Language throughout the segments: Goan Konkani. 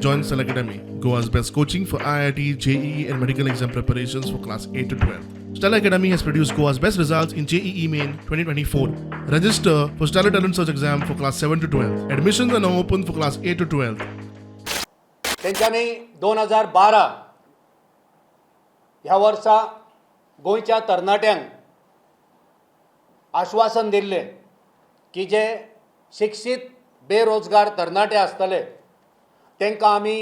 Join Stellar Academy, Goa's best coaching for IIT, JEE, and medical exam preparations for class 8 to 12. Stellar Academy has produced Goa's best results in JEE Main 2024. Register for Stellar Talent Search exam for class 7 to 12. Admissions are now open for class 8 to 12. तेंच्यांनी 2012 ह्या वर्सा गोंयच्या तरणाट्यांक आश्वासन दिल्लें की जे शिक्षीत बेरोजगार तरणाटे आसतले तांकां आमी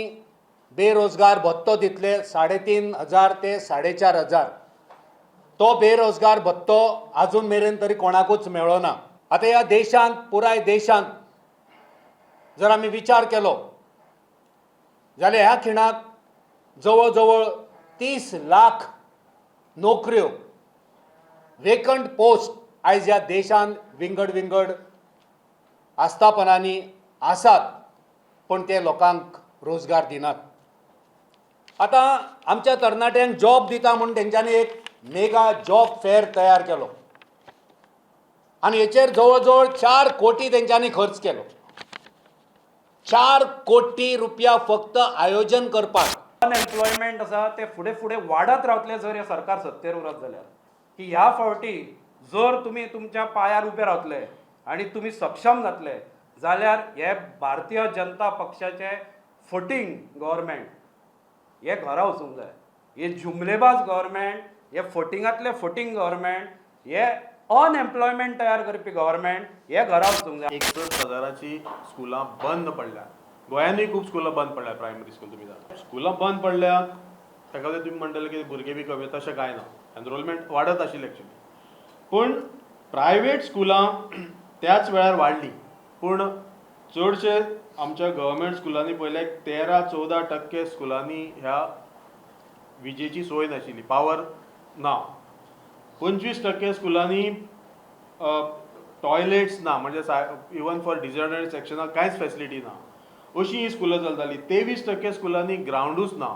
बेरोजगार भत्तो दितले, 3500 ते 4500. तो बेरोजगार भत्तो आजून मेरेन तरी कोणाकूच मेळ्ळो ना. आतां ह्या देशांत, पुराय देशांत जर आमी विचार केलो जाल्यार ह्या खिणाक जवळ जवळ 30 लाख नोकऱ्यो, वेकंट पोस्ट आयज ह्या देशांत विंगड विंगड आस्थापनांनी आसात, पूण ते लोकांक रोजगार दिनात. आतां आमच्या तरणाट्यांक जॉब दिता म्हूण तेंच्यांनी एक मेगा जॉब फेअर तयार केलो आनी हेचेर जवळ जवळ 4 कोटी तेंच्यांनी खर्च केलो. 4 कोटी रुपया फक्त आयोजन करपाक. अनएम्प्लॉयमेंट आसा ते फुडें फुडें वाडत रावतले जर हें सरकार सत्तेर उरत जाल्यार. की ह्या फावटी जर तुमी तुमच्या पांयार उबे रावतले आनी तुमी सक्षम जातले जाल्यार हे भारतीय जनता पक्षाचे फटींग गव्हर्मेंट हे घरा वचूंक जाय. हे जुमलेबाज गव्हर्मेंट, हे फटिंगांतले फटींग गव्हर्मेंट, हे अनएम्प्लॉयमेंट तयार करपी गव्हर्मेंट हे घरा वचूंक जाय. 61 हजाराची स्कुलां बंद पडल्या. गोंयानूय खूब स्कुलां बंद पडल्या. प्रायमरी स्कूल तुमी जाणा, स्कुलां बंद पडल्या. ताका लागून तुमी म्हणटले की भुरगे बी कमी, तशें कांय ना. एनरोलमेंट वाडत आशिल्लें एक्चुली, पूण प्रायवेट स्कुलां त्याच वेळार वाडलीं. पूण चडशे आमच्या गव्हर्मेंट स्कुलांनी पळयल्यार 13-14% स्कुलांनी ह्या विजेची सोय नाशिल्ली, पावर ना. 25% स्कुलांनी टॉयलेट्स ना, म्हणजे इवन फॉर डिजएडवांटेज सेक्शनाक कांयच फॅसिलिटी ना. अशी ही स्कुलां चलताली. 23% स्कुलांनी ग्रावंडूच ना.